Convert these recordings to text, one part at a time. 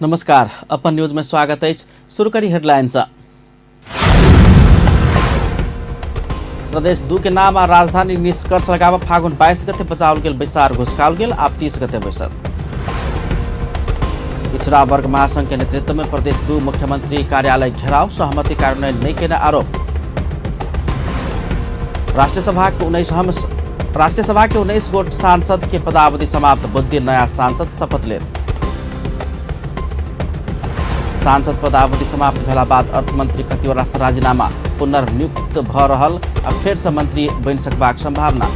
नमस्कार, अपन न्यूज में स्वागत अछि। शुरू करी हेडलाइन से। प्रदेश 2 के नाम आ राजधानी निष्कर्ष लगाब फागुन 22 गते बचाओल गेल बैसार घुसकाओल गेल, आब 30 गते बैसत। पिछड़ा वर्ग महासंघ के नेतृत्व में प्रदेश 2 मुख्यमंत्री कार्यालय घेराव, सहमति कार्यान्वयन नहीं केने आरोप। राष्ट्रीय सभा के राष्ट्रीय सभा के 19 गोट सांसद के पदावधि समाप्त, बुध दिन नया सांसद शपथ लेत। सांसद पदावधि समाप्त भेला बाद अर्थमंत्री खतिवड़ा से राजीनामा, पुनर्नियुक्त भ रहल आ फेर से मंत्री बनि सकबाक संभावना।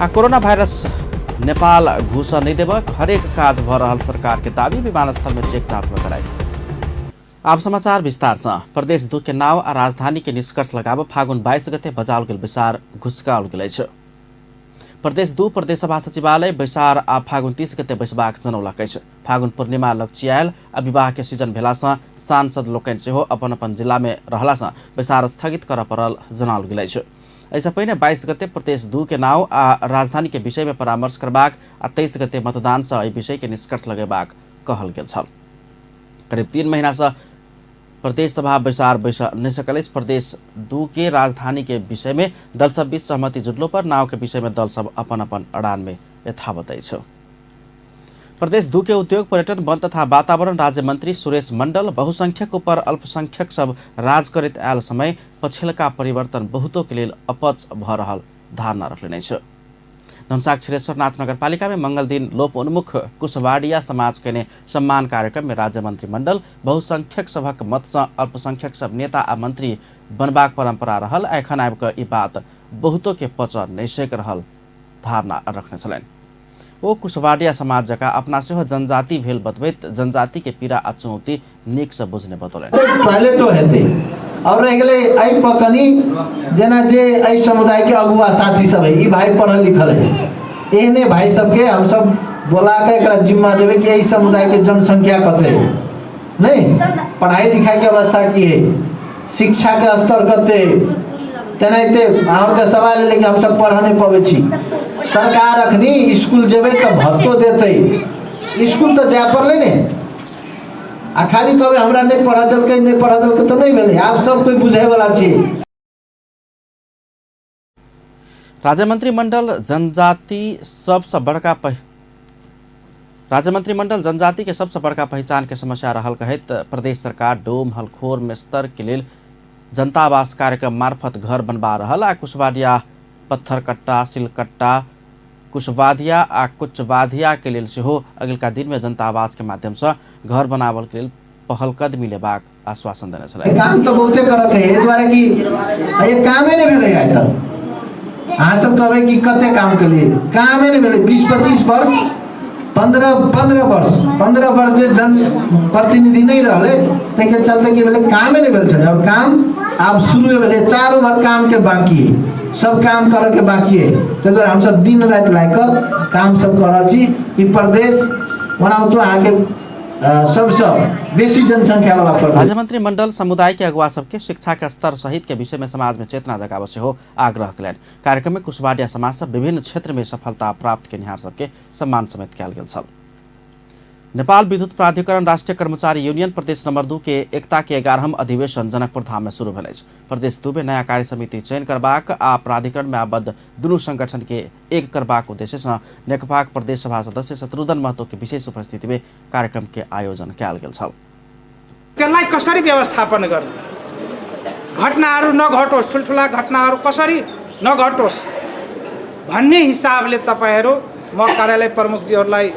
आ कोरोना वायरस नेपाल घुसऽ नहीं देबक, हरेक काज भ रहल सरकार के दावी, विमानस्थल में चेक जांच में कराई। आब समाचार विस्तार से। प्रदेश 2 के नाव आ राजधानी के निष्कर्ष लगाब फागुन 22 गते बजाओल गेल बैसार घुसकाओल गेल अछि। प्रदेश 2 प्रदेश सभा सचिवालय बैसार आ फागुन 30 गते बैसबाक जनौलक अछि। फागुन पूर्णिमा लगचियायल आ विवाह के सीजन भेला सँ सांसद लोकनि सेहो अपन अपन जिला में रहला सँ बैसार स्थगित करऽ पड़ल जनाओल गेल अछि। एहिसँ पहिने 22 गते प्रदेश 2 के नाव आ राजधानी के विषय में परामर्श करबाक आ 23 गते मतदान सँ एहि विषय के निष्कर्ष लगेबाक कहल गेल छल। करीब 3 महीना सँ प्रदेश सभा बैसार बैस नहि सकल अछि। प्रदेश 2 के राजधानी के विषय में दल सब बीच सहमति जुटलो पर नाव के विषय में दल सब अपन अपन अड़ान में यथावत अछि। प्रदेश 2 के उद्योग, पर्यटन, वन तथा वातावरण राज्य मंत्री सुरेश मंडल बहुसंख्यक ऊपर अल्पसंख्यक सब राज करैत आयल समय पछिलका परिवर्तन बहुतो के लेल अपच भ रहल धारणा रखलनि अछि। धनुषाक क्षीरेश्वरनाथ नगरपालिका में मंगल दिन लोप उन्मुख कुशवाडिया समाज केने सम्मान कार्यक्रम में राज्य मंत्रिमंडल बहुसंख्यक सभक मत सँ अल्पसंख्यक सब नेता आ मंत्री बनबाक परंपरा रहल आ एखन आबि कऽ ई बात बहुतो के पचऽ नहि सकि रहल धारणा रखने छलनि। ओ कुशवाडिया समाज जकाँ अपना सेहो जनजाति भेल बतबैत जनजाति के पीड़ा आ चुनौती नीक सँ बुझने बतौलनि। टॉयलेटो हेतै। और रहि गेलै एहि पर कनि जेना जे एहि समुदायके अगुआ साथी सब है, ई भाई पढ़ल लिखल है, एहने भाई सबके हमसब बोला के एकरा जिम्मा देबै कि एहि समुदायके जनसंख्या कते है, नहीं पढ़ाई लिखाई के अवस्था की है, शिक्षा के स्तर कते है। तेनाहिते अहाँके सवाल एलै कि हमसब पढ़ नहि पबै छी, सरकार अखनी स्कूल जेबै तऽ भत्तो देतै, स्कूल तऽ जाय पड़लै ने, आ खाली कहबै हमरा नहि पढ़ऽ देलकै नहि पढ़ऽ देलकै तऽ नहि भेलै। आब सब कोइ बुझैवला छै। राज्यमंत्रिमंडल जनजाति सबसँ बड़का राज्यमंत्रिमंडल जनजाति के सबसँ बड़का पहिचान के समस्या रहल कहैत प्रदेश सरकार डोम हलखोर मेस्तर के लेल जनतावास कार्यक्रम मार्फत घर बनबा रहल आ कुशवाडिया पत्थरकट्टा सिलकट्टा कुशवाधिया आ कुचवाधिया के लेल सेहो अगिलका दिन में जनता आवास के माध्यम से घर बनावल के लेल पहलकदमी लेबाक आश्वासन देने छलनि। काम तऽ बहुते करऽ के है, एहि दुआरे कि एक कामे नहि भेलै आइ तक। अहाँ सब कहबै कि कते काम केलियै, कामे नहि भेलै। 20-25 वर्ष, 15 वर्ष, 15 वर्ष जे जन प्रतिनिधि नहि रहलै ताहिके चलते की भेलै, कामे नहि भेल छलै। और काम आब शुरू भेलै, चारू भर कामके बाकी है, सब काम करऽके बाकी है। ताहि दुआरे हमसब दिन राति लागि कऽ काम सब कऽ रहल छी। ई प्रदेश ओनाहितो अहाँके सबसँ बेसी जनसंख्या वाला प्रदेश। राज्यमंत्री मंडल समुदाय के अगुआ सबके शिक्षा के स्तर सहित के विषय में समाज में चेतना जगाबऽ सेहो आग्रह केलनि। कार्यक्रम में कुशवाडिया समाज सब विभिन्न क्षेत्र में सफलता प्राप्त केनिहार सबके सम्मान समेत कयल गेल छल। नेपाल विद्युत प्राधिकरण राष्ट्रीय कर्मचारी यूनियन प्रदेश नंबर 2 के एकता के 11म अधिवेशन जनकपुर धाम में शुरू भेल अछि। प्रदेश 2 में नया कार्य समिति चयन करबाक आ प्राधिकरण में आबद्ध दुनू संगठन के एक करबाक उद्देश्य सँ नेकपाक प्रदेश सभा सदस्य शत्रुघ्न महतो के विशेष उपस्थिति में कार्यक्रम के आयोजन कयल गेल छल। त्यसलाई कसरी व्यवस्थापन गर्ने, घटनाहरू नघटोस्, ठुल्ठुला घटनाहरू कसरी नघटोस् भन्ने हिसाबले तपाईँहरू म कार्यालय प्रमुखजीहरूलाई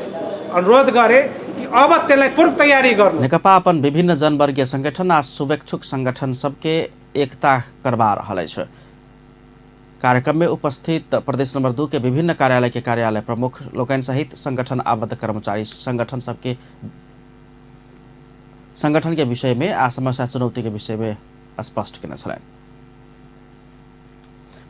अनुरोध गरेँ कि अब त्यसलाई पूर्व तयारी गर्नु। नेकपा अपन विभिन्न जनवर्गीय संगठन आ शुभेच्छुक संगठन सबके एकता करबा रहल अछि। कार्यक्रम में उपस्थित प्रदेश नंबर 2 के विभिन्न कार्यालय के कार्यालय प्रमुख लोकनि सहित संगठन आबद्ध कर्मचारी संगठन सबके संगठन के विषय में आ समस्या चुनौती के विषय में स्पष्ट केने छलनि।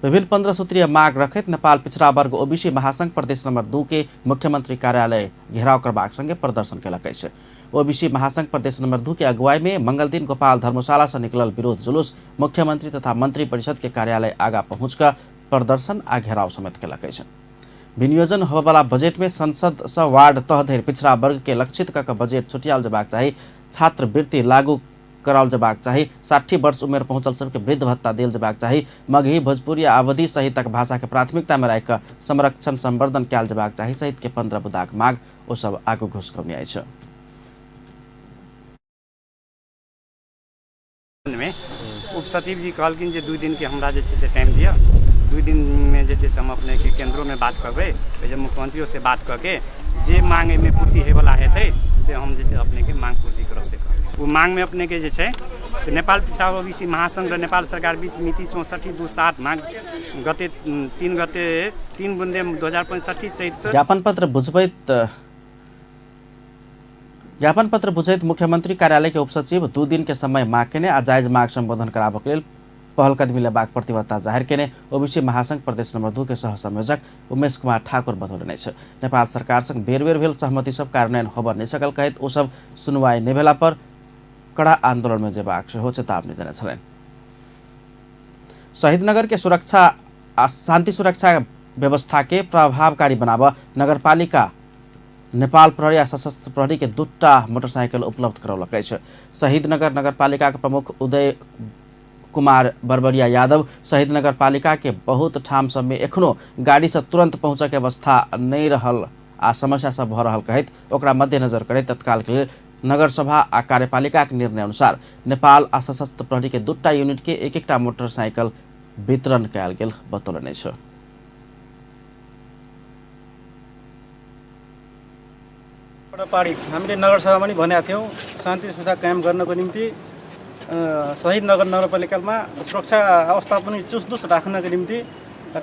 विभिन्न 15 सूत्रीय माग रखैत नेपाल पिछड़ा वर्ग ओबीसी महासंघ प्रदेश नंबर 2 के मुख्यमंत्री कार्यालय घेराव करबाक संगे प्रदर्शन केलक अछि। ओबीसी महासंघ प्रदेश नंबर 2 के अगुवाई में मंगल दिन गोपाल धर्मशाला से निकलल विरोध जुलूस मुख्यमंत्री तथा मंत्री परिषद के कार्यालय आगा पहुंच कऽ प्रदर्शन आ घेराव समेत केलक अछि। विनियोजन होबयवला बजेट में संसद सँ वार्ड तह धरि पिछड़ा वर्ग के लक्षित कऽ बजेट छुटियाओल जेबाक चाही। छात्रवृत्ति लागू कराओल जेबाक चाही। 60 वर्ष उमेर पहुँचल सबके वृद्ध भत्ता देल जेबाक चाही। मगही, भोजपुरी आ अवधि सहितक भाषा के प्राथमिकता में राखि कऽ संरक्षण संवर्धन कयल जेबाक चाही सहित के 15 बुदाक माग ओ सब आगू घुसकौने अछि। में उप सचिव जी कहलखिन जे 2 दिनके हमरा जे छै से टाइम दिअ, 2 दिनमे जे छै से हम अपनेके केन्द्रोमे बात करबै, ओहि जे मुख्यमंत्रियोसँ बात कऽ के जे मांग एहिमे पूर्ति होइवला हेतै से हम जे छै अपनेके मांग पूर्ति करब से कहब। ओ मांगमे अपनेके जे छै से नेपाल पिछड़ा ओबीसी महासङ्घ र नेपाल सरकार बीच मिति 64/2/7 माघ गते 3 गते 3 बुन्दे 2065 चैत ज्ञापन पत्र बुझैत मुख्यमंत्री कार्यालय के उपसचिव 2 दिन के समय माग केने आ जायज माग संबोधन कराबक लेल पहलकदमी लेबाक प्रतिबद्धता जाहिर केने ओबीसी महासंघ प्रदेश नंबर 2 के सह संयोजक उमेश कुमार ठाकुर बतौलनि अछि। नेपाल सरकार संग बेर बेर भेल सहमति सब कार्यान्वयन होबय नहि सकल कहैत ओ सब सुनवाई नहि भेला पर कड़ा आंदोलन में जेबाक सेहो चेतावनी देने छलनि। शहीदनगर के सुरक्षा आ शांति सुरक्षा व्यवस्था के प्रभावकारी बनाबऽ नगरपालिका नेपाल प्रहरी आ सशस्त्र प्रहरी के 2टा मोटरसाइकिल उपलब्ध करौलक अछि। शहीदनगर नगरपालिका के प्रमुख उदय कुमार बरबरिया यादव शहीद नगरपालिका के बहुत ठाम सब में एखनो गाड़ी से तुरंत पहुँचके अवस्था नहीं रहल आ समस्या सब भऽ रहल कहैत ओकरा मद्देनजर करैत तत्काल के लेल नगरसभा आ कार्यपालिका के निर्णय अनुसार नेपाल आ सशस्त्र प्रहरी के 2टा यूनिट के 1-1टा मोटरसाइकिल वितरण कयल गेल बतौलनि अछि। पारित हामीले नगरसभामा पनि भनेका थियौँ, शान्ति सुरक्षा कायम गर्नको निम्ति शहीद नगर नगरपालिकामा सुरक्षा अवस्था पनि चुस्तदुस्त राख्नको निम्ति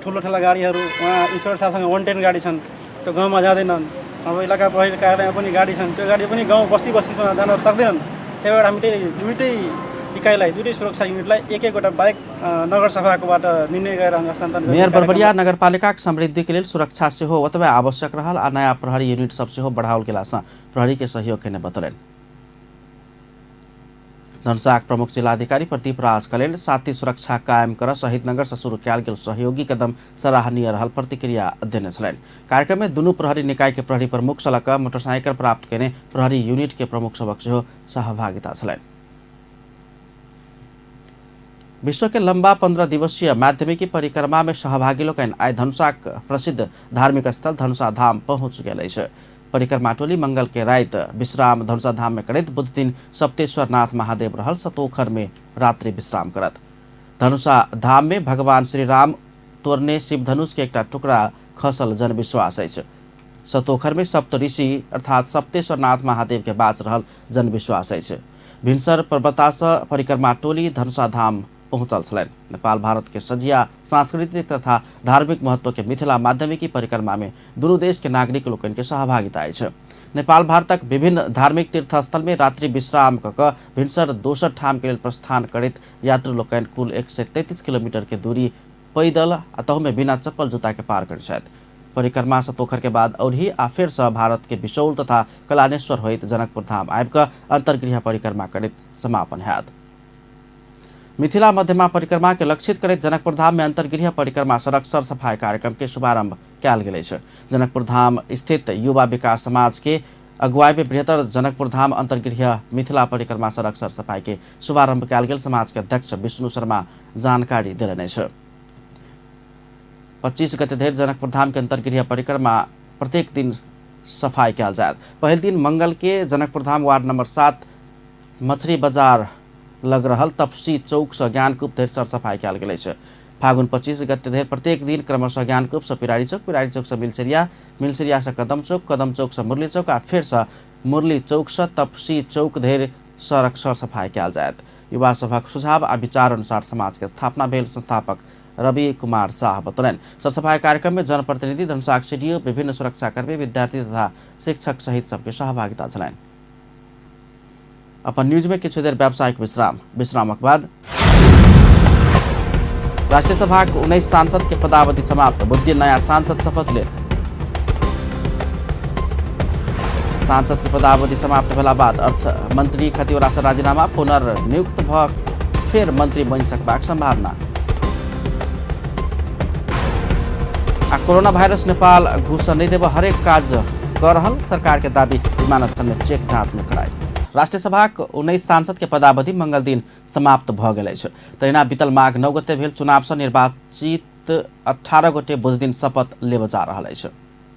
ठुलो ठुला गाडीहरू उहाँ ईश्वर साहसँग 110 गाडी छन्, त्यो गाउँमा जाँदैनन्। अब इलाका प्रहरी कार्यालयमा पनि गाडी छन्, त्यो गाडी पनि गाउँ बस्ती बस्तीमा जान सक्दैनन्। त्यही भएर हामी त्यही दुइटै इकाइलाई, दुइटै सुरक्षा युनिटलाई 1-1वटा बाइक नगरसभाकोबाट निर्णय गरेर हस्तान्तरण मेयर बरबरिया नगरपालिकाक समृद्धिके लेल सुरक्षा सेहो ओतबे आवश्यक रहल आ नयाँ प्रहरी यूनिट सब सेहो बढ़ाओल गेलासँ प्रहरी के सहयोग केने बतौलनि। धनुषाक प्रमुख जिलाधिकारी प्रदीप राज कलेल साथी सुरक्षा कायम कर शहीदनगर से शुरू कयल गेल सहयोगी कदम सराहनीय रहल प्रतिक्रिया देने छलनि। कार्यक्रम में दुनू प्रहरी निकाय के प्रहरी प्रमुख सँ लऽ कऽ मोटरसाइकिल प्राप्त केने प्रहरी यूनिट के प्रमुख सभक सेहो सहभागिता छलनि। विश्व के लंबा 15 दिवसीय माध्यमिकी परिक्रमा में सहभागी लोकनि आइ धनुषाक प्रसिद्ध धार्मिक स्थल धनुषा धाम पहुँच गेल अछि। परिक्रमा टोली मंगल के राति विश्राम धनुषा धाम में करैत बुध दिन सप्तेश्वर नाथ महादेव रहल सतोखर में रात्रि विश्राम करत। धनुषा धाम में भगवान श्री राम तोड़ने शिव धनुष के एकटा टुकड़ा खसल जनविश्वास अछि। सतोखर में सप्तऋषि अर्थात सप्तेश्वर नाथ महादेव के बास रहल जनविश्वास अछि। भिनसर पर्वतासँ परिक्रमा टोली धनुषा धाम पहुँचल छलनि। नेपाल भारत के सझिया सांस्कृतिक तथा धार्मिक महत्व के मिथिला माध्यमिकी परिक्रमा में दुनू देश के नागरिक लोकनि के सहभागिता अछि। नेपाल भारतक विभिन्न धार्मिक तीर्थस्थल में रात्रि विश्राम कऽ कऽ भिनसर दोसर ठाम के लेल प्रस्थान करैत यात्रु लोकनि कुल 133 किलोमीटर के दूरी पैदल आ तहु में बिना चप्पल जूता के पार करैत छथि। परिक्रमा सतोखर के बाद औरही आ फेर सँ भारत के बिशौल तथा कलानेश्वर होइत जनकपुर धाम आबि कऽ अंतर्गृह परिक्रमा करैत समापन हैत। मिथिला मध्यमा परिक्रमा के लक्षित करैत जनकपुर धाम में अंतर्गृह परिक्रमा सड़क सरसफाई कार्यक्रम के शुभारंभ कयल गेल अछि। जनकपुर धाम स्थित युवा विकास समाज के अगुवाई में बृहत्तर जनकपुर धाम अंतर्गृह मिथिला परिक्रमा सड़क सरसफाई के शुभारंभ कयल गेल समाज के अध्यक्ष विष्णु शर्मा जानकारी देलनि अछि। 25 गते धरि जनकपुर धाम के अंतर्गृह परिक्रमा प्रत्येक दिन सफाई कयल जायत। पहिल दिन मंगल के जनकपुर धाम वार्ड नंबर 7 मछरी बाजार लग रहल तपसी चौक से ज्ञानकूप धरि सरसफाई कयल गेल अछि। फागुन 25 गते धरि प्रत्येक दिन क्रमशः ज्ञानकूप से पिरारी चौक, पिरारी चौक से मिलसरिया, मिलसरिया से कदम चौक, कदम चौक से मुरली चौक आ फेर से मुरली चौक से तपसी चौक धरि सड़क सरसफाई कयल जायत। युवा सभक सुझाव आ विचार अनुसार समाज के स्थापना भेल संस्थापक रवि कुमार शाह बतौलनि। सरसफाई कार्यक्रम में जनप्रतिनिधि, धनुषाक सीडीओ, विभिन्न सुरक्षाकर्मी, विद्यार्थी तथा शिक्षक सहित सबके सहभागिता छलनि। अपन न्यूज में किछु देर व्यावसायिक विश्राम, विश्रामक बाद राष्ट्रीय सभाक 19 सांसद के पदावधि समाप्त, बुद्धि नया सांसद शपथ लेत। सांसद के पदावधि समाप्त भेला बाद अर्थ मंत्री खतिवड़ा से राजीनामा, पुनर्नियुक्त भ फेर मंत्री बनि सकबाक संभावना। आ कोरोना वायरस नेपाल घुसऽ नहि देबऽ हरेक काज कऽ रहल सरकार के दावी। विमानस्थल में चेक जांच में कड़ाई। राष्ट्रीय सभाक 19 सांसद के पदावधि मंगल दिन समाप्त भऽ गेल अछि। तहिना बीतल माघ 9 गते भेल चुनाव सँ निर्वाचित 18 गोटे बुध दिन शपथ लेबऽ जा रहल अछि।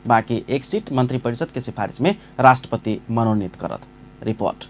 बाकी एक सीट मंत्रिपरिषद के सिफारिश में राष्ट्रपति मनोनीत करत। रिपोर्ट।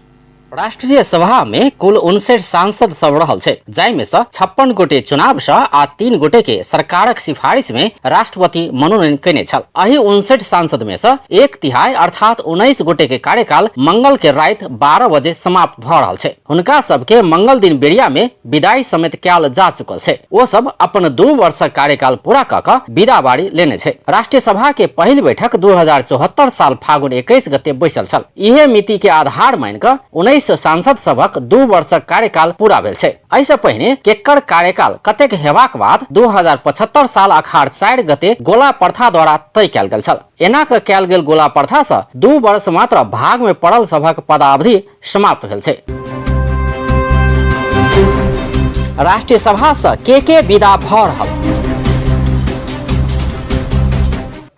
राष्ट्रीय सभा में कुल 59 सांसद सब रहल छै, जाहि में से 56 गोटे चुनाव सँ आ 3 गोटे के सरकारक सिफारिश में राष्ट्रपति मनोनयन केने छल। एहि 59 सांसद में से 1/3 अर्थात 19 गोटे के कार्यकाल मंगल के राति 12 बजे समाप्त भ रहल छै। हुनका सबके मंगल दिन बेरिया में विदाई समेत कयल जा चुकल छै। ओ सब अपन 2 वर्षक कार्यकाल पूरा क क विदाबारी लेने छै। राष्ट्रीय सभा के पहिल बैठक 2074 साल फागुन 21 गते बैसल छल। इहे मिति के आधार मानि क 19 सांसद सभक 2 वर्षक कार्यकाल पूरा भेल छै। एहिसँ पहिने केकर कार्यकाल कतेक हेबाक बाद 2075 साल अखाड़ 4 गते गोला प्रथा द्वारा तय कयल गेल छल। एना क कयल गेल गोला प्रथा सँ 2 वर्ष मात्र भाग में पड़ल सभक पदावधि समाप्त भेल छै। राष्ट्रीय सभा सँ के विदा भ रहल।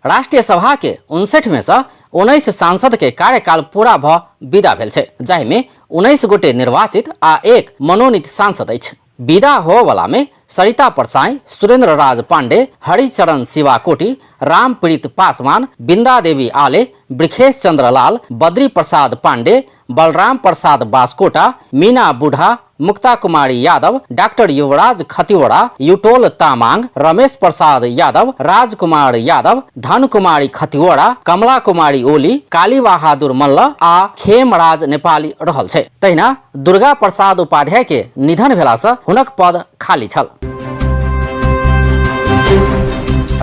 राष्ट्रीय सभा के 59 में सँ 19 सांसद के कार्यकाल पूरा भ विदा भेल छै, जाहि में 19 गोटे निर्वाचित आ 1 मनोनीत सांसद अछि। विदा होवला में सरिता परसाई, सुरेंद्र राज पांडे, हरिचरण शिवाकोटी, रामप्रीत पासवान, बिंदा देवी आले, बृखेश चंद्र लाल, बद्री प्रसाद पांडे, बलराम प्रसाद बास्कोटा, मीना बुढ़ा, मुक्ता कुमारी यादव, डॉक्टर युवराज खतिवड़ा, युटोल तामांग, रमेश प्रसाद यादव, राजकुमार यादव, धन कुमारी खतिवड़ा, कमला कुमारी ओली, काली बहादुर मल्ल आ खेमराज नेपाली रहल छै। तहिना दुर्गा प्रसाद उपाध्याय के निधन भेला सँ हुनक पद खाली छल।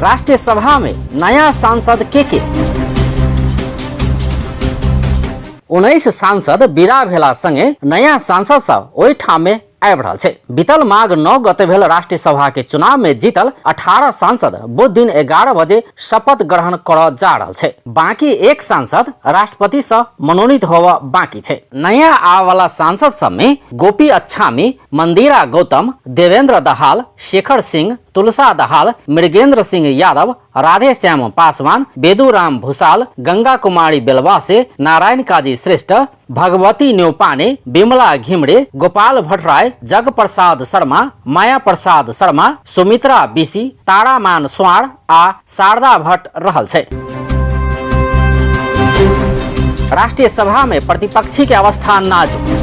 राष्ट्रीय सभा में नया सांसद के 19 सांसद विदा भेला संगे नया सांसद सब ओहिठाम में आबि रहल छै। बीतल माघ 9 गते भेल राष्ट्रीय सभा के चुनाव में जीतल 18 सांसद बुध दिन 11 बजे शपथ ग्रहण करऽ जा रहल छै। बाकी एक सांसद राष्ट्रपति सँ मनोनीत होबऽ बाकी छै। नया आबऽ वाला सांसद सब में गोपी अच्छामी, मंदिरा गौतम, देवेंद्र दहाल, शेखर सिंह, तुलसा दहाल, मृगेंद्र सिंह यादव, राधेश्याम पासवान, बेदूराम भूसाल, गंगा कुमारी बेलवासे, नारायण काजी श्रेष्ठ, भगवती न्यौपाने, बिमला घिमरे, गोपाल भट्टराय, जग प्रसाद शर्मा, माया प्रसाद शर्मा, सुमित्रा बीसी, तारामान स्वार आ शारदा भट्ट रहल छै। राष्ट्रीय सभा में प्रतिपक्षी के अवस्था नाजुक।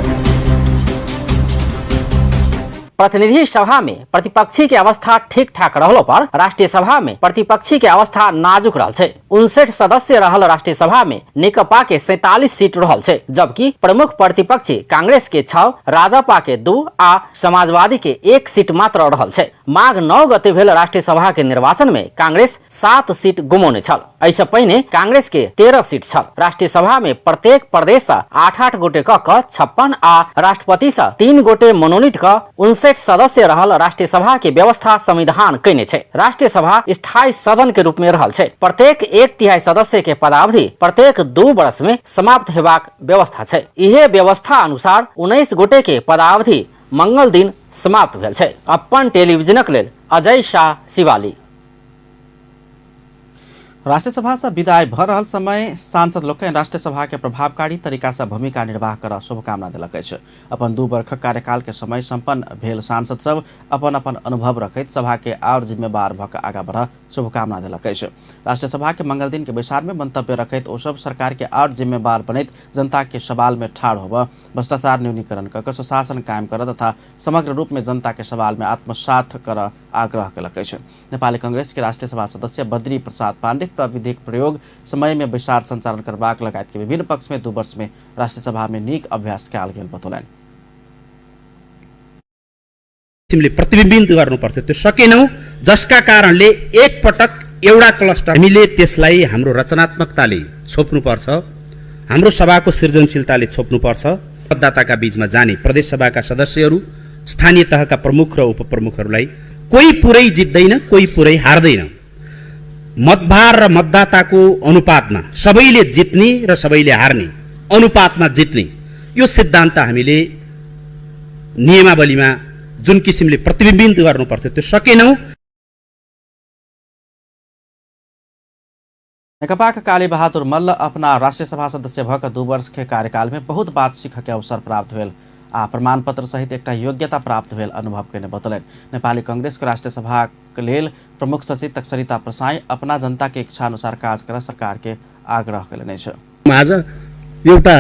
प्रतिनिधि सभा में प्रतिपक्षी के अवस्था ठीक ठाक रहलो पर राष्ट्रीय सभा में प्रतिपक्षी के अवस्था नाजुक रहल छै। 59 सदस्य रहल राष्ट्रीय सभा में नेकपा के 47 सीट रहल छै, जबकि प्रमुख प्रतिपक्षी कांग्रेस के 6, राजपा के 2 आ समाजवादी के 1 सीट मात्र रहल छै। माघ 9 गते भेल राष्ट्रीय सभा के निर्वाचन में कांग्रेस 7 सीट गुमौने छल। एहिसँ पहिने कांग्रेस के 13 सीट छल। राष्ट्रीय सभा में प्रत्येक प्रदेश सँ 8-8 गोटे क 56 आ राष्ट्रपति सँ 3 गोटे मनोनीत क 59 सदस्य रहल राष्ट्रीय सभा के व्यवस्था संविधान कयने छै। राष्ट्रीय सभा स्थायी सदन के रूप में रहल छै। प्रत्येक 1/3 सदस्य के पदावधि प्रत्येक 2 वर्ष में समाप्त हेबाक व्यवस्था छै। इहे व्यवस्था अनुसार 19 गोटे के पदावधि मंगल दिन समाप्त भेल छै। अपन टेलीविजनक लेल अजय शाह, शिवाली। राष्ट्रीय सभा से विदाई भ रहल समय सांसद लोकनि राष्ट्रीय सभा के प्रभावकारी तरीका से भूमिका निर्वाह कर शुभकामना देलक अछि। अपन 2 वर्षक कार्यकाल के समय संपन्न भेल सांसद सब अपन अपन अनुभव रखैत सभा के और जिम्मेवार भ के आगा बढ़ शुभकामना देलक अछि। राष्ट्रीय सभा के मंगल दिन के बैसार में मंतव्य रखैत ओ सब सरकार के और जिम्मेवार बनैत जनता के सवाल में ठाढ़ होब, भ्रष्टाचार न्यूनीकरण क सुशासन कायम कर तथा समग्र रूप में जनता के सवाल में आत्मसात कर आग्रह केलक अछि। नेपाली कांग्रेस के राष्ट्रीय सभा सदस्य बद्री प्रसाद पांडे प्रविधिक प्रयोग समय में बैसार संचालन करबाक लगायत के विभिन्न पक्ष में 2 वर्ष में राष्ट्रीय सभा में नीक अभ्यास कयल गेल बतौलनि। किसिमले प्रतिबिम्बित गर्नुपर्थ्यो त्यो सकेनौँ, जसका कारणले एकपटक एउटा क्लस्टर हामीले त्यसलाई हाम्रो रचनात्मकताले छोप्नुपर्छ, हाम्रो सभाको सृजनशीलताले छोप्नुपर्छ। मतदाताका बीचमा जाने प्रदेश सभाका सदस्यहरू, स्थानीय तहका प्रमुख र उपप्रमुखहरूलाई कोही पुरै जित्दैन, कोही पुरै हार्दैन। मतभार र मतदाताको अनुपातमा सबैले जित्ने र सबैले हार्ने अनुपातमा जित्ने यो सिद्धान्त हामीले नियमावलीमा जुन किसिमले प्रतिबिम्बित गर्नुपर्थ्यो त्यो सकेनौँ। नेकपाक काली बहादुर मल्ल अपना राष्ट्रिय सभा सदस्य भऽ कऽ 2 वर्ष के कार्यकाल में बहुत बात सीखऽ के अवसर प्राप्त भेल आ प्रमाणपत्र सहित एकटा योग्यता प्राप्त भेल अनुभव केने बतौलनि। नेपाली कांग्रेस के राष्ट्रिय सभा के लेल प्रमुख सचेतक सरिता प्रसाई अपना जनता के इच्छा अनुसार काज कर सरकार के आग्रह केलनि अछि। आज एउटा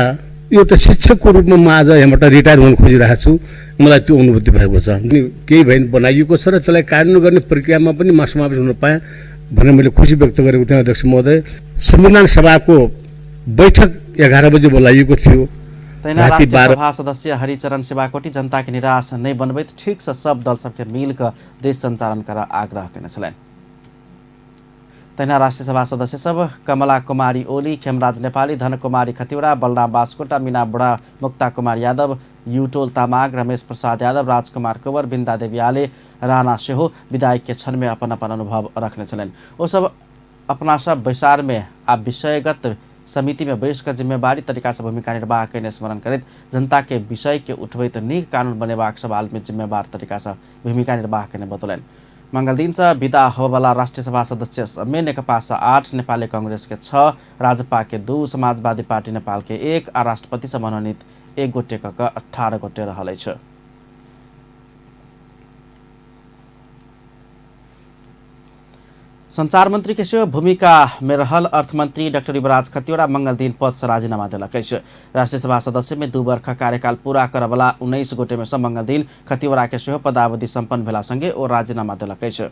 यो त शिक्षकको रूपमा म आज यहाँबाट रिटायर हुन खोजिरहेको छु, मलाई त्यो अनुभूति भएको छ। केही भए बनाइएको छ र त्यसलाई कार्यान्वयन गर्ने प्रक्रियामा पनि म समावेश हुन पाएँ भनेर मैले खुसी व्यक्त गरेको थिएँ। अध्यक्ष महोदय, संविधान सभाको बैठक 11 बजे बोलाइएको थियो। तहिना राष्ट्रिय सभा सदस्य हरिचरण शिवाकोटी जनता के निराश नहि बनबैत ठीक से सब दल सबके मिल कऽ देश सञ्चालन कर आग्रह केने छलनि। तहिना राष्ट्रिय सभा सदस्य सब कमला कुमारी ओली, खेमराज नेपाली, धन कुमारी खतिवड़ा, बलराम बास्कोटा, मीना बुढा, मुक्ता कुमार यादव, युटोल तामाङ, रमेश प्रसाद यादव, राजकुमार कुंवर, बिन्दा देवी आले राणा सेहो विदाई के क्षण में अपन अपन अनुभव रखने छलनि। ओ सब अपना सब बैसार में आ विषयगत समिति में बैस कऽ जिम्मेवारी तरीका से भूमिका निर्वाह केने स्मरण करैत जनता के विषय के उठबैत नीक कानून बनेबाक सवाल में जिम्मेवार तरीका से भूमिका निर्वाह केने बतौलनि। मंगल दिन से विदा होबला राष्ट्रिय सभा सदस्य सबमे नेकपा से 8, नेपाली कांग्रेस के 6, राजपा के 2, समाजवादी पार्टी नेपाल के 1 आ राष्ट्रपति से मनोनीत 1 गोटे क 18 गोटे रहल अछि। संचार मंत्री के सेहो भूमिका में रहल अर्थमंत्री डाक्टर युवराज खतिवड़ा मंगल दिन पद से राजीनामा देलक अछि। राष्ट्रिय सभा सदस्य में 2 वर्ष कार्यकाल पूरा करबला 19 गोटे में से मंगल दिन खतिवड़ा के सेहो पदावधि सम्पन्न भेला संगे ओ राजीनामा देलक अछि।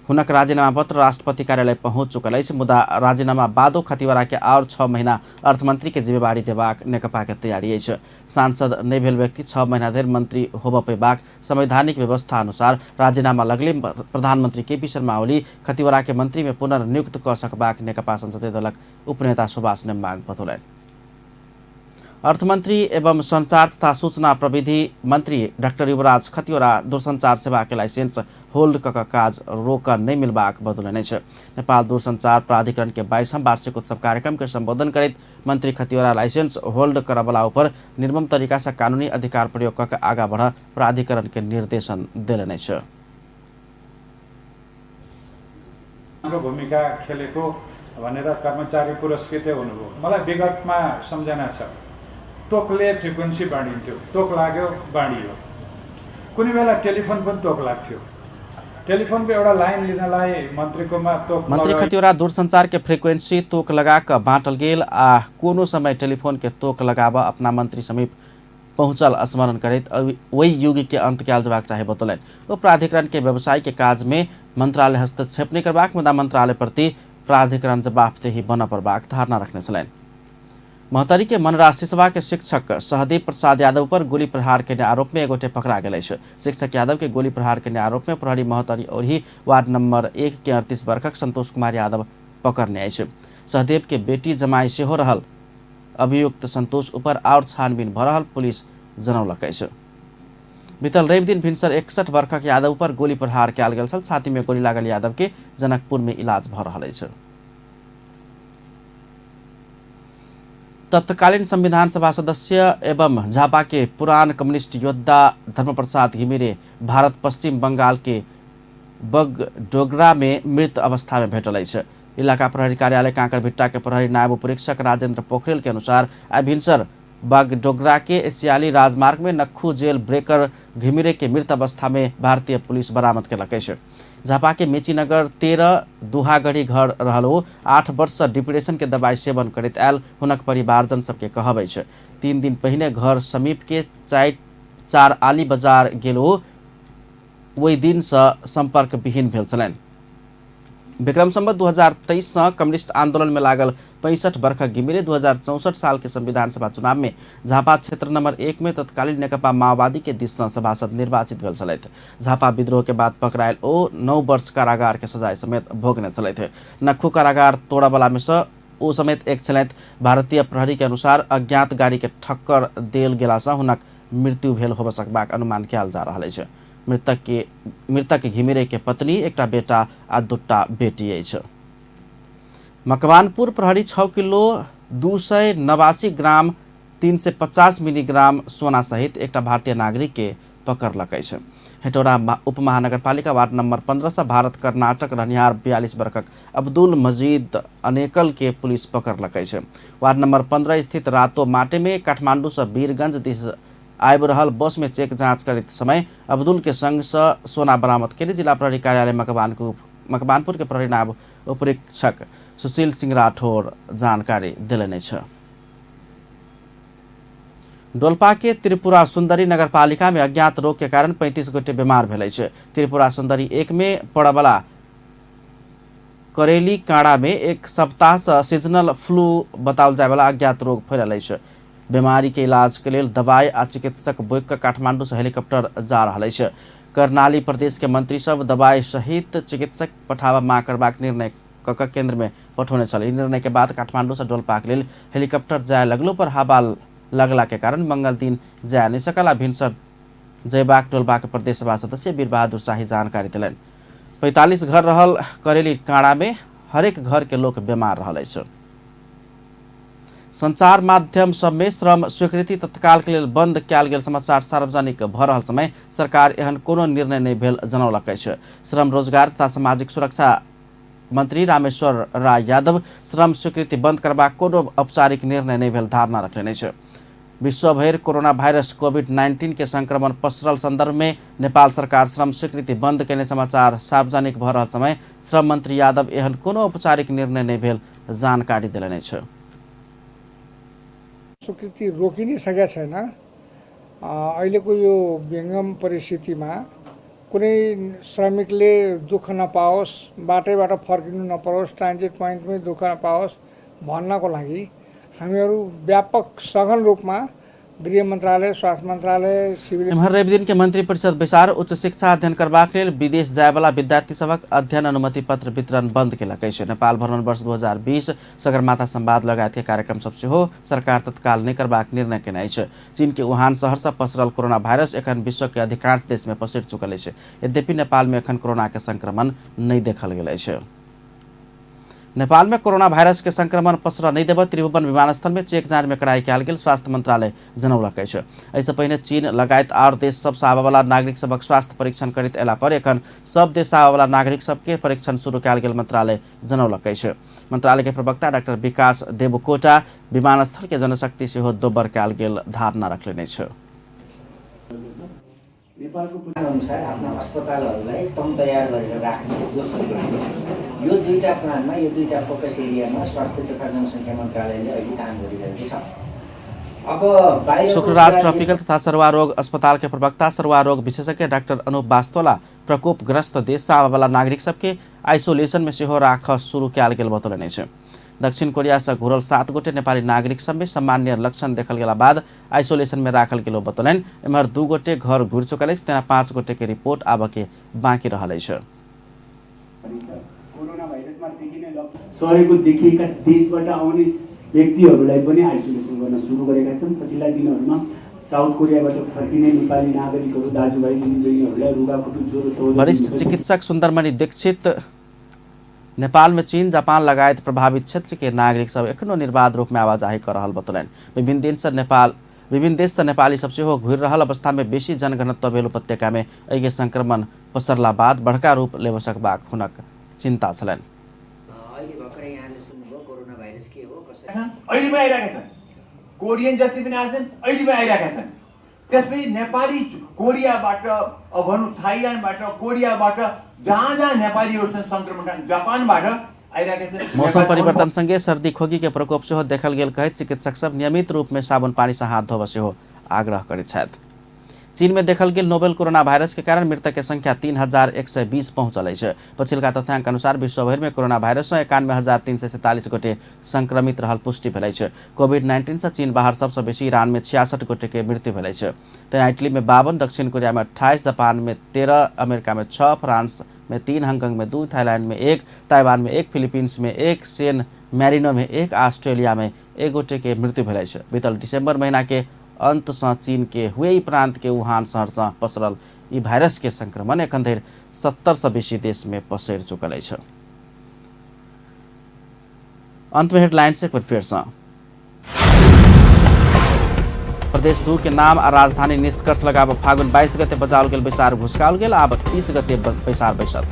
हुनक राजीनामा पत्र राष्ट्रपति कार्यालय पहुँच चुकल अछि, मुदा राजीनामा बादो खतिवड़ा के और 6 महीना अर्थमंत्री के जिम्मेवारी देबाक नेकपा के तैयारी अछि। सांसद नहि भेल व्यक्ति 6 महीना धरि मंत्री होबऽ पेबाक संवैधानिक व्यवस्था अनुसार राजीनामा लगले प्रधानमंत्री केपी शर्मा ओली खतिवड़ा के मंत्री में पुनर्नियुक्त कऽ सकबाक नेकपा संसदीय दलक उपनेता सुभाष नेम्बाङ बतौलनि। अर्थमंत्री एवं संचार तथा सूचना प्रविधि मंत्री डाक्टर युवराज खतिवड़ा दूरसंचार सेवा के लाइसेंस होल्ड क काज रोक नहि मिलबाक बतौलनि अछि। नेपाल दूरसंचार प्राधिकरण के 22वां वार्षिक उत्सव कार्यक्रम के संबोधन करैत मंत्री खतिवड़ा लाइसेंस होल्ड करबला ऊपर निर्मम तरीका से कानूनी अधिकार प्रयोग क आगा बढ़ प्राधिकरण के निर्देशन देलनि अछि। राम्रो भूमिका खेलेको भनेर कर्मचारी पुरस्कृत हुनुभयो। मलाई विगतमा सम्झना छ, तोकले फ्रिक्वेन्सी बाँडिन्थ्यो, तोक लाग्यो बाँडियो। कुनै बेला टेलिफोन पनि तोक लाग्थ्यो, टेलिफोनको एउटा लाइन लिनलाई मन्त्रीकोमा तोक। मंत्री खतिवड़ा दूरसंचार के फ्रिक्वेन्सी तोक लगा कऽ बाँटल गेल आ कोनो समय टेलिफोन के तोक लगाबऽ अपना मंत्री समीप पहुँचल स्मरण करैत ओहि युग के अंत कयल जेबाक चाही बतौलनि। ओ प्राधिकरण के व्यवसाय के काज में मंत्रालय हस्तक्षेप नहि करबाक, मुदा मंत्रालय प्रति प्राधिकरण जवाबदेही बनऽ पड़बाक धारणा रखने छलनि। महोत्तरी के मनरा सिसवा के शिक्षक सहदेव प्रसाद यादव पर गोली प्रहार के आरोप में एक गोटे पकड़ा गेल अछि। शिक्षक यादव के गोली प्रहार के आरोप में प्रहरी महोत्तरी औरही वार्ड नंबर 1 के 38 वर्षक संतोष कुमार यादव पकड़ने अछि। सहदेव के बेटी जमाई सेहो रहल अभियुक्त संतोष ऊपर और छानबीन भऽ रहल पुलिस जनौलक अछि। बीतल रवि दिन भिनसर 61 वर्षक यादव पर गोली प्रहार कयल गेल छल। छाती में गोली लागल यादव के जनकपुर में इलाज भऽ रहल अछि। तत्कालीन संविधान सभा सदस्य एवं झापा के पुरान कम्युनिस्ट योद्धा धर्मप्रसाद घिमिरे भारत पश्चिम बंगाल के बगडोगरा में मृत अवस्था में भेटल अछि। इलाका प्रहरी कार्यालय कांकरभिट्टा के प्रहरी नायब उपरीक्षक राजेंद्र पोखरेल के अनुसार आइ भिनसर बागडोगरा के एशियाली राजमार्ग में नक्खू जेल ब्रेकर घिमिरे के मृत अवस्था में भारतीय पुलिस बरामद केलक अछि। झापा के मेचीनगर 13 दुहागढ़ी घर रहल ओ 8 वर्ष डिप्रेशन के दवाई सेवन करैत आयल हुनक परिवारजन सबके कहब अछि। 3 दिन पहिने घर समीप के 4 आली बाजार गेल ओ ओहि दिन से संपर्क विहीन भेल छलनि। विक्रम संवत 2023 से कम्युनिस्ट आंदोलन में लागल 65 वर्षक घिमिरे 2064 साल के संविधान सभा चुनाव में झापा क्षेत्र नंबर 1 में तत्कालीन नेकपा माओवादी के दिस से सभासद निर्वाचित भेल छलथि। झापा विद्रोह के बाद पकड़ायल ओ 9 वर्ष कारागार के सजाय समेत भोगने छलथि। नक्खू कारागार तोड़ावला में से ओ समेत एक छलथि। भारतीय प्रहरी के अनुसार अज्ञात गाड़ी के ठक्कर देल गेला से हुनक मृत्यु भेल होबऽ सकबाक अनुमान कयल जा रहल अछि। मृतक घिमिरे के पत्नी, एकटा बेटा आ 2टा बेटी अछि। मकवानपुर प्रहरी 6 किलो 289 ग्राम 350 मिलीग्राम सोना सहित एकटा भारतीय नागरिक के पकड़लक अछि। हेटौड़ा उपमहानगरपालिका वार्ड नंबर 15 से भारत कर्नाटक रहनिहार 42 वर्षक अब्दुल मजीद अनेकल के पुलिस पकड़लक अछि। वार्ड नंबर 15 स्थित रातो माटे में काठमांडू से वीरगंज दिस आबि रहल बस में चेक जांच करैत समय अब्दुल के संग से सोना बरामद केने जिला प्रहरी कार्यालय मकवानपुर के प्रहरी नायब उपरीक्षक सुशील सिंह राठौर जानकारी देलनि अछि। डोल्पा के त्रिपुरा सुंदरी नगरपालिका में अज्ञात रोग के कारण 35 गोटे बीमार भेल अछि। त्रिपुरा सुंदरी 1 में पड़बला करेली काँड़ा में एक सप्ताह से सीजनल फ्लू बताओल जायवाला अज्ञात रोग फैलल अछि। बीमारी के इलाज के लेल दवाई आ चिकित्सक बोकि कऽ काठमांडू से हेलीकॉप्टर जा रहल अछि। कर्णाली प्रदेश के मंत्री सब दवाई सहित चिकित्सक पठाबऽ मांग करबाक निर्णय कऽ कऽ केंद्र में पठौने छल। ई निर्णय के बाद काठमांडू से डोल्पा के लेल हेलीकॉप्टर जाय लगलो पर हवा लगला के कारण मंगल दिन जाय नहीं सकल आ भिनसर जयबाक डोल्पा के प्रदेश सभा सदस्य वीरबहादुर शाही जानकारी देलनि। 45 घर रहल करेली काँड़ा में हरेक घर के लोक बीमार रहल अछि। संचार माध्यम सब में श्रम स्वीकृति तत्काल के लेल बंद कयल गेल समाचार सार्वजनिक भ रहल समय सरकार एहन कोनो निर्णय नहि भेल जनौलक अछि। श्रम रोजगार तथा सामाजिक सुरक्षा मंत्री रामेश्वर राय यादव श्रम स्वीकृति बंद करबाक कोनो औपचारिक निर्णय नहि भेल धारणा रखलनि अछि। विश्वभरि कोरोना वायरस कोविड-19 के संक्रमण पसरल संदर्भ में नेपाल सरकार श्रम स्वीकृति बंद केने समाचार सार्वजनिक भ रहल समय श्रम मंत्री यादव एहन कोनो औपचारिक निर्णय नहि भेल जानकारी देलनि अछि। स्वीकृति रोकिनै सकेको छैन। अहिलेको यो व्यङ्गम परिस्थितिमा कुनै श्रमिकले दुःख नपाओस्, बाटैबाट फर्किनु नपरोस्, ट्रान्जिट पोइन्टमै दुःख नपाओस् भन्नको लागि हामीहरू व्यापक सघन रूपमा गृह मन्त्रालय, स्वास्थ्य मन्त्रालय, सिभिल। एम्हर रवि दिन के मंत्री परिषद बैसार उच्च शिक्षा अध्ययन करबाक लेल विदेश जायवाला विद्यार्थी सभक अध्ययन अनुमति पत्र वितरण बंद केलक अछि। नेपाल भ्रमण वर्ष 2020 सगरमाथा संवाद लगायत के कार्यक्रम सब सेहो सरकार तत्काल नहि करबाक निर्णय केने अछि। चीन के वुहान शहर से पसरल कोरोना वायरस एखन विश्व के अधिकांश देश में पसरि चुकल अछि। यद्यपि नेपाल में एखन कोरोना के संक्रमण नहि देखल गेल अछि। नेपाल में कोरोना वायरस के संक्रमण पसरऽ नहि देबऽ त्रिभुवन विमानस्थल में चेक जाँच में कड़ाई कयल गेल स्वास्थ्य मंत्रालय जनौलक अछि। एहिसँ पहिने चीन लगायत आर देश सबसँ आबयवला नागरिक सभक स्वास्थ्य परीक्षण करैत अयला पर एखन सब देश आबयवला नागरिक सबके परीक्षण शुरू कयल गेल मंत्रालय जनौलक अछि। मंत्रालय के प्रवक्ता डॉक्टर विकास देवकोटा विमानस्थल के जनशक्ति सेहो दोब्बर कयल गेल धारणा रखलनि अछि। नेपालको अनुसार आफ्ना अस्पतालहरूलाई तम तयार गरेर राख्ने दोस्रो प्लान। यो दुईटा प्लानमा, यो दुईटा फोकस एरियामा स्वास्थ्य तथा जनसङ्ख्या मन्त्रालयले अहिले काम गरिरहेको छ। अब शुक्रराज ट्रपिकल तथा सरुवा रोग अस्पताल के प्रवक्ता सरुवा रोग विशेषज्ञ डाक्टर अनूप बास्तोला प्रकोपग्रस्त देश से आबयवला नागरिक सबके आइसोलेशन में सेहो राखऽ शुरू कयल गेल बतौलनि अछि। दक्षिण कोरिया से घुरल 7 गोटे नेपाली नागरिक सब में सामान्य लक्षण देखल गेला बाद आइसोलेशन में राखल गेल बतौलनि। एम्हर 2 गोटे घर घुरि चुकल अछि, तेना 5 गोटे के रिपोर्ट आबऽ के बाँकी रहल अछि। सरेको देखिएका देशबाट आउने व्यक्तिहरूलाई पनि आइसोलेसन गर्न सुरु गरेका छन्। पछिल्ला दिनहरूमा साउथ कोरियाबाट फर्किने नेपाली नागरिकहरू, दाजुभाइ दिदीबहिनीहरूलाई रुगाखोकी, ज्वरो 14 वरिष्ठ चिकित्सक सुन्दरमणि दीक्षित नेपाल में चीन, जापान लगायत प्रभावित क्षेत्र के नागरिक सब एखनो निर्बाध रूप में आवाजाही कर रहल बतौलनि। विभिन्न देश से नेपाली सब सेहो घुरि रहल अवस्था में बेसी जनघनत्व भेल उपत्यका में एहिके संक्रमण पसरला बाद बड़का रूप लेबऽ सकबाक हुनक चिंता छलनि। अहिले पनि आइरहेका छन्, कोरियन जति पनि आएछन् अहिले पनि आइरहेका छन्। त्यसपछि नेपाली कोरियाबाट, भनौँ थाइल्यान्डबाट, कोरियाबाट जहाँ जहाँ नेपालीहरू छन् संक्रमण, जापानबाट आइरहेका छन्। मौसम परिवर्तन सँगै सर्दी खोकी के प्रकोप सेहो देखल गेल कहैत चिकित्सक सब नियमित रूप में साबुन पानी से हाथ धोबऽ सेहो आग्रह करैत छथि। चीन में देखल गेल नोवेल कोरोना वायरस के कारण मृतक के संख्या 3120 पहुंचल अछि। पछिलका तथ्यांक अनुसार विश्वभरि में कोरोना वायरस से 91,347 गोटे संक्रमित रहल पुष्टि भेल अछि। कोविड-19 से चीन बाहर सबसँ बेसी ईरान में 66 गोटे के मृत्यु भेल अछि। तहिना इटली में 52, दक्षिण कोरिया में 28, जापान में 13, अमेरिका में 6, फ्रांस में 3, हांगकांग में 2, थाईलैंड में 1, ताइवान में 1, फिलीपींस में 1, सेन मैरिनो में 1, ऑस्ट्रेलिया में 1 गोटे के मृत्यु भेल अछि। बीतल दिसंबर महीना के अंत से चीन के हुएई प्रांत के वुहान शहर से पसरल ई वायरस के संक्रमण एखन धरि 70 से बेसी देश में पसरि चुकल अछि। अंत में हेडलाइंस एक बेर फेर से। प्रदेश 2 के नाम आ राजधानी निष्कर्ष लगाब फागुन 22 गते बजाओल गेल बैसार घुसकाओल गेल, आब 30 गते बैसार बैसत।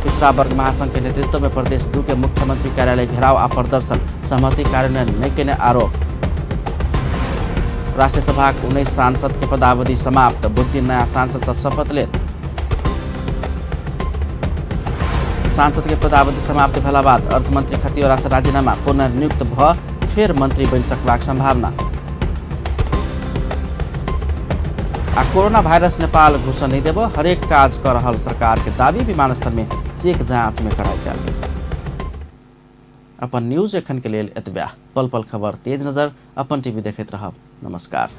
पिछड़ा वर्ग महासंघ के नेतृत्व में प्रदेश 2 के मुख्यमंत्री कार्यालय घेराव आ प्रदर्शन, सहमति कार्यान्वयन नहीं केने आरोप। राष्ट्रीय सभा 19 सांसद के पदावधि समाप्त, बुध दिन नया सांसद सब शपथ लेत। सांसद के पदावधि समाप्त भेला बाद अर्थमंत्री खतिवड़ा से राजीनामा, पुनर्नियुक्त भ फेर मंत्री बनि सकबाक संभावना। आ कोरोना वायरस नेपाल घुसऽ नहीं देब, हरेक काज कर रहल सरकार के दावी, विमानस्थल में चेक जांच में कड़ाई कयल गेल। अपन न्यूज एखन के लेल एतबे। पल पल खबर तेज नजर अपन टीवी देखैत रहब। नमस्कार।